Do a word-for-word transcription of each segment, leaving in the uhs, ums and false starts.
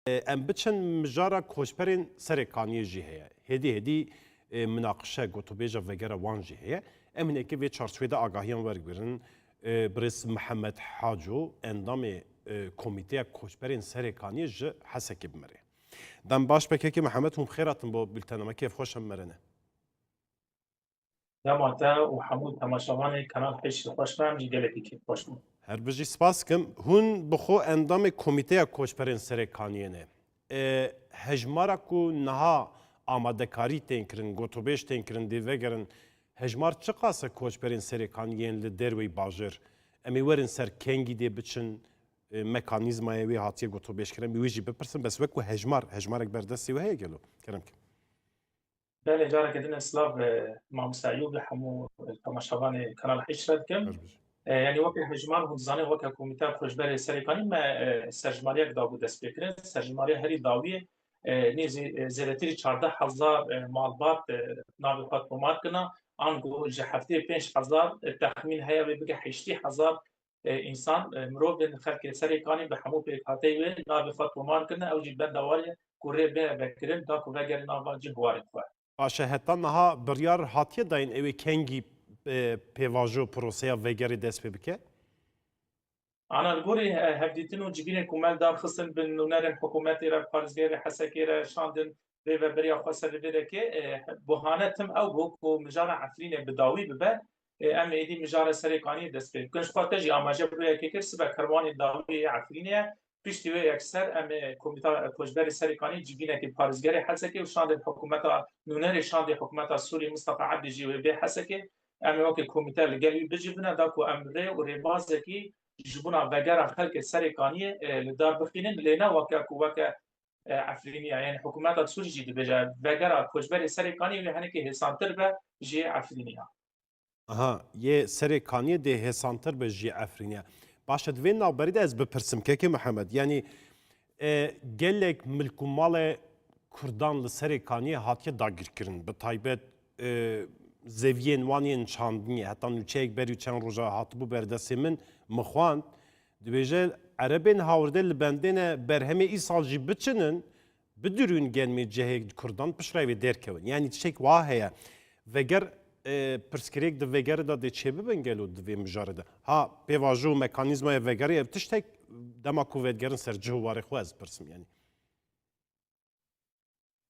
E, em biçin mijara koçberên Serê Kaniyê jî heye. Hêdî hêdî, e, minaqişe, gotûbêja vegera wan jî heye. Em hinekî vê çarçovê de agahiyan wergirin. E, birêz Mihemed Haco, endamê, e, Komîteya Koçberên Serê Kaniyê ji Hesekê bi me re. Dem baş be kekê Mihemed, hûn bi xêr hatin bo bültena me, kêfxweş em merene. Dema te û hemû temaşevanê Kanal Heşt xweş be, em jî gelekî kêfxweş bûn. Her bijî, spas dikim. Hûn bi xwe endamê Komîteya Koçberên Serê Kaniyê ne. E, hejmara ku niha amadekarî tên kirin, gotûbêj tên kirin, dê vegerin, hejmar çiqas e koçberên Serê Kaniyê yên li derwey bajêr? Em ê werin ser kengî dê biçin, e, mekanîzmayê wê hatiye gotûbêjkirin, em ê wê jî bipirsin, bes wek ku hejmar, hejmarek ber destê we heye gelo? Kerem ke. Belê, careke din ez silav, e, Mamoste Eyûb, li hemû, e, temaşevanê Kanal Heşt re dikim. Baş, baş. E, yanî weke hejmar hûn dizanên, weke Komîteya Koçberê Serê Kaniyê me, e, serjimariyek dabû destpêkirin. Serjimariya herî dawiyê, e, nêzî, e, zêdetirî çardeh hezar, e, malbat, e, navê xwe tomar kirine. Ango ji heftê pênc hezar, e, texmîn heye wê bike heştê hezar e, însan, e, mirovên xelkê Serê Kanî bi hemû pêkhateyî wê navê xwe tomar kirine, ew jî benda wan ye ku rê bê vekirin, da ku vegerin nava cih warê xwe. Baş e, heta niha biryar hatiye dayîn ew ê kengî, e, pêvajo proseya vegerê dest pê bike? Ana li gorî, e, hevdîtin û civînên ku me li dar xistin bi nûnerên hikûmetê re, parêzgerê Hesekê re şandin, rêveberiya xweser li vê derê, e, buhane tim ew bû ku mijara Efrînê bi dawî bibe, e, em êdî mijara Serê Kaniyê dest pê bikin. Ji xwe te jî amaje bi vê yekê kir, sibe kerwanê dawî yê Efrînê ye. Piştî wê yekser em ê Komîta Koçberê Serê Kaniyê civînekê parêzgerê Hesekê û şandên hikûmeta nûnerê şandê hikûmeta Sûriyê Mistefa Ebdî jî wê bê Hesekê. Em ê wekî komîte li gel wî bicivine da ku em rê û rêbazekî ji bona vegera xelkê Serê Kaniyê, e, li dar bixînin. Lê ne weke ku weke e, Efrîniya, yanî hikûmeta Sûrî jî dibêje, vegera koçberê Serê Kaniyê wê hinekî hêsantir be ji yê Efrîniya. Aha, yê Serê Kaniyê dê hêsantir be ji yê Efrîniya. Baş e, di vê navberî de ez bipirsim, kekê Mihemed, yanî, e, gelek milk û malê Kurdan li Serê Kaniyê hatiye dagirkirin. Bi taybet, e, zeviyên wan yên çandiniyê, heta nûçeyek berî çend roja hatibû ber destê min, min xwend, Dibêje, Erebên hawirde li bendê ne berhemê îsal jî biçinin, bidirûn gelmê cihê Kurdan piştre wê derkewin. Yanî tiştek wa heye. Veger, e, pirsgirêk di vegerê de dê çêbibin gelo di vê mijarê de? Ha, pêvajo û mekanîzmaya vegerê ev tiştek dema ku vedigerin ser cih û warê xwe ez pirsim yanî.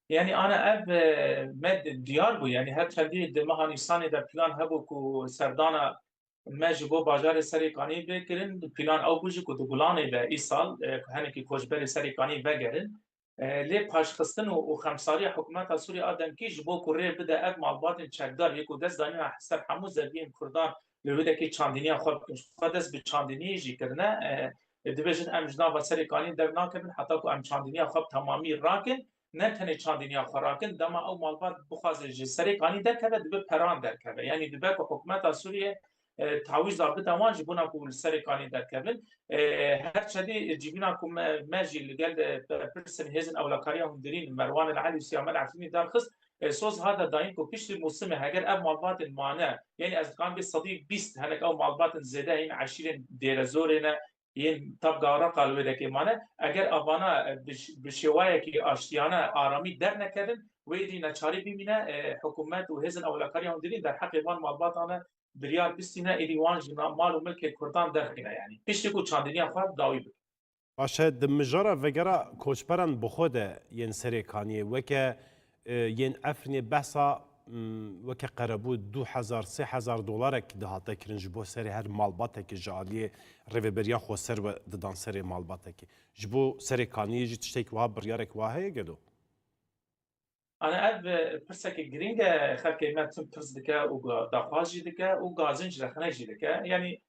Yanî ana ev, e, me di-, diyar bû. Yanî her çendî di meha Nîsanê de plan hebû ku serdana me ji bo bajarê Serê Kanî bê kirin. Plan ew bû jî ku di Gulanê de îsal, e, ku hinekî koçberê Serê Kanî vegerin. E, lê paşxistin û, û xemsariya hikûmeta Sûrî a demkî ji bo ku rê bide ev malbatên çekdar yê ku dest danîne ser hemû zeviyên Kurdan li wê dekê çandiniya xwe bikin. Ji xwe dest bi çandiniyê jî kirine. E, e, dibêjin, em ji nava Serê Kanî dernakevin heta ku em çandiniya xwe bi temamî rakin. Ne tenê çandiniya xwe rakin, dema ew malbat bixwaze ji Serê Kanî derkeve, dibe peran derkeve. Yanî dibe ku hikûmeta Sûriyê, e, tawîza bide wan ji bona ku li Serê Kanî derkevin. E, her çedî civîna ku me, me jî li gel, e, pirsên hêzên ewlekariya hundirîn Merwan El Elî û Siyam El Efrînî derxist, e, soz hate dayîn ku piştî mûsimê heger ev malbatên mane, yanî ez dikarim bê sedî bîst hinek ew malbatên zêde yên eşîrên Dêrezorê ne, yên Tabga Reqa li wê dekê mane, eger avana, e, bi ş-, bi şêwayekî aştiyane aramî dernekevin, wê êdî neçarî bimîne, e, hikûmet û hêzên ewlekariya hundirîn derheqê van malbatan e biryar bistîne, êdî wan ji na-, mal û milkê Kurdan derxîne yanî. Piştî ku çandiniya xwe dawî bikin. Baş e, di mijara vegera koçberan bi xwe de yên Serê Kaniyê weke, e, yên Efrînê behsa, m, weke qerebû du hezar, sê hezar dolarek dihate kirin ji bo serê her malbatekê ji aliyê Rêveberiya Xweser ve didan serê malbatekê. Ji bo Serê Kaniyê jî tiştek wiha, biryarek wiha heye gelo? Ana ev, e, pirseke girîng e, xelkê me tim pirs dike û ga-, daxwaz jî dike û gazîn ji rexne jî dike. Yanî,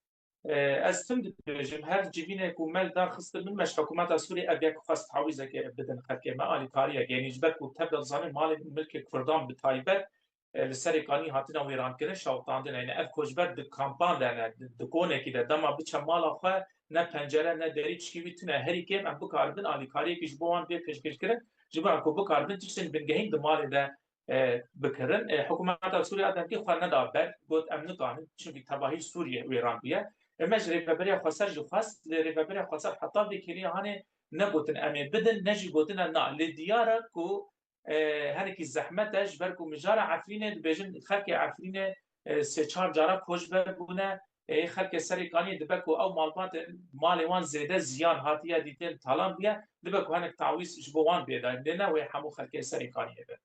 e, ez tim dibêjim, her civînê ku me li dar xistin, min me ji hikûmeta Sûriyê ev yek xwest tawîzeke bidin xelkê me, alîkariyek. Yanî ji ber ku tev de dizanin malê milkê Kurdan bi taybet, e, li Serê Kanî hatine wêrankirin, şewitandin. Yanî ev koçber di kampan de ne, di, di konekî de dema biçe mala xwe, ne pencere, ne derî, tişkî wî tune. Herî kêm em bikaribin alîkariyekî ji bo wan bê pêşkêşkirin, ji bo ku bikaribin tiştên bingehîn di malê de, e, bikirin. E, hikûmeta Sûriye a demkî xwe neda ber, got, em nikarin, çimkî tevahî Sûriye wêrandiye. E, me ji Rêveberiya Xweser jî xwest, lê Rêveberiya Xweser heta vê kêliya hanê ne gotin em ê bidin, ne jî gotine na. Lê diyar e ku, e, hinekî zehmet e, ji ber ku mijara Efrînê dibêjin, xelkê Efrînê, e, sê çar cara koçber bûne, e, xelkê Serêkaniyê dibe ku ew malbatên, malê wan zêde ziyan hatiye dîtin, talan bûye, dibe ku hinek tawîz ji bo wan bê dayîn. Lê ne wê hemû xelkê Serêkaniyê be.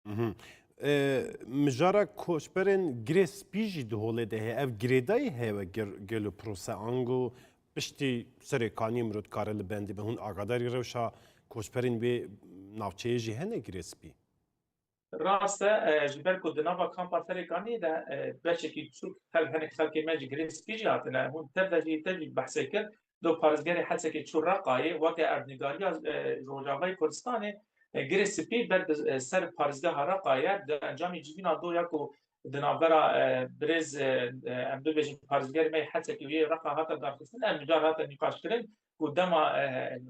Mhm. E, mijara koçberên Girê Spî jî di holê de heye. Ev girêdayî heye we gel-, gelo prose ango piştî Serêkaniyê mirov dikare li bendê be? Hûn agadarî rewşa koçberên wê navçeyê jî hene Girê Spî? Rast e, e, ji ber ku di nava kampa Serêkaniyê de, e, beşekî çûk xel-, hinek xelkê me ji Girê Spî jî hatine. Hûn tev de jî, te jî behsê kir, do parêzgerê Hesekê çû Reqayê, weke erdnîgariya, e, Rojavayê Kurdistanê, e, Girê Spî ber bi, e, ser parêzgeha Reqayê, di encamê civîna do ya ku di navbera, e, birêz, e, e, em bibêjin parêzgerê me yê Hesekê û yê Reqa hate darxistin, em mijar hate nîqaşkirin ku dema, e,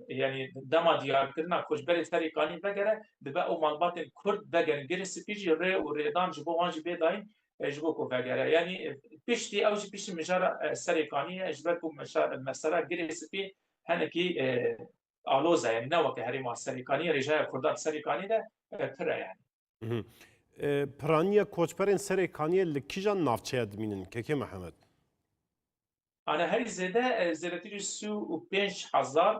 yanî dema diyarkirina koçberê Serêkanî vegere, dibe ew malbatên Kurd vegerin. Girê Spî jî rê û rêdan ji bo wan jî bê dayîn, e, ji bo ku vegere. Yanî, e, piştî, ew jî piştî mijara, e, Serêkaniyê, ji ber ku meşa-, mesela Girê Spî hinekî, e, aloz e, yanî ne weke herêma Serêkaniyê, rêjeya Kurdan Serêkaniyê de, e, pir e yanî. Mhm. E, piraniya koçberên Serêkaniyê li kîjan navçeya dimînin, Kekê Mihemed? Ana herî zêde, e, zêdetirî sî û pênc hezar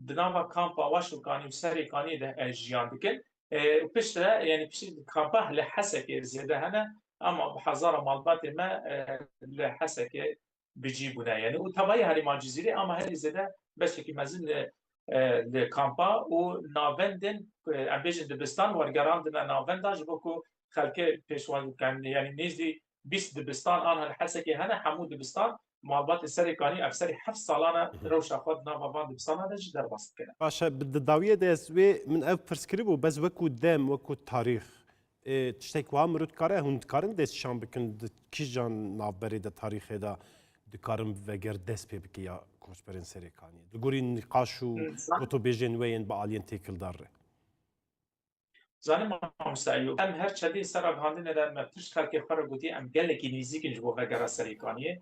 di nava kampa Waşûkanî û Serêkaniyê de, e, jiyan dikin. E, û piştre, yanî piştre kampa li Hesekê zêde hene, ama bi hezara malbatê me, e, li Hesekê bi cî bûne. Yanî û tevayî herêma Cizîrê, ama herî zêde beşekî mezin li, e, li kampa û navendên, e, em bêjin dibistan wergerandine navenda ji bo ku xelkê pêşwazî bikin. Yanî nêzdî bîst dibistan an li Hesekê hene, hemû dibistan malbatê Serêkanî ev serî heft salan e Mhm. rewşa xwe di nava van dibistana de jî derbas dikine. Baş e, bi di dawiyê de ez wê min ev pirs kiribû, bes wekû dem, wekû tarîx, e, tiştek wiha mirov dikare, hûn dikarin destşan bikin di kîjan navberê de tarîxê de dikarin veger dest pê bike ya koçberên Serêkaniyê? Di gorî nîqaş û Hı, zan- gotobêjên we yên bi aliyên têkildar re. Zanî mamoste Eyûb, em her çendî ser agihandinê de me pişt xelkê xwe re gotî, em gelekî nêzîk in ji bo vegera Serêkaniyê.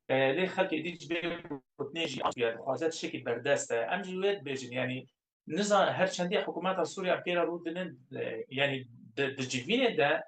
E, lê xelkê dî ji vê gotinê jî aciz bûye, dixwaze tiştekî berdest e. Em jî wê dibêjin, yanî nizan her çendî hikûmeta Sûriye em pê re rû dinin, e, yanî di, di civînê de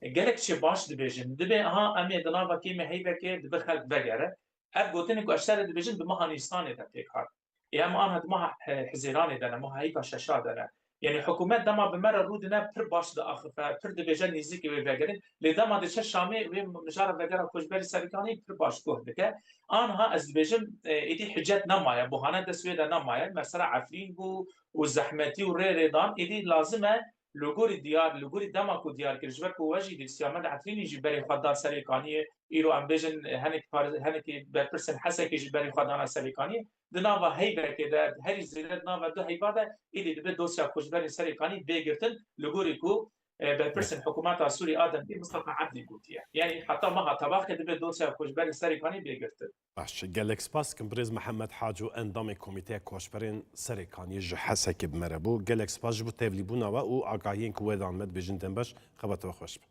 gelek çê baş dibêjin. Dibê aha em ê di nava kêmê heyvekê dibe xelk vegere. Ev gotinê ku ez şerê dibêjin di meha Nîsanê de pêk hat. Ê em anha di meha, e, Hizêranê de ne, meha heyva şeşa de ne. Yanî hikûmet dema bi me re rû dine pir baş diaxife, pir dibêje nêzîkî wê vegerin. Lê dema diçe Şamê wê mijara vegera koçberî Serêkanî pir baş guh dike. Anha ez dibêjim, e, êdî hicet nemaye, buhane dest wê de nemaye. Mesela Efrîn bû û zehmetî û rê rê dan, êdî lazim e li gorî diyar, li gorî dema ku diyar kir, ji ber ku we jî dî Siyamend Efrînî jî berê xwe da Serêkaniyê, îro em bêjin, e, hinek par-, hinekî berpirsên Hesekê jî berê xwe dana Serêkaniyê. Di nava heyvekê de, herî zêde di nava du heyva de, êdî dibe dosya koçberên Serêkanî bê girtin, li gorî ku, e, berpirsên hikûmeta Sûrî a demkî Mistefa Ebdî gotiye. Yanî heta meha tebaxê dibe dosya koçberên Serêkanî bê girtin. Baş, gelek spas dikim birêz Mihemed Haco, endamê Komîteya Koçberên Serêkaniyê ji Hesekê bi me re bû. Gelek spas ji bo tevlîbûna we û agahiyên ku we dan me, dibêjin dem baş, xebata we xweş be.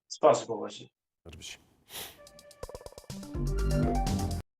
Spas ji bo we jî. Her bijî.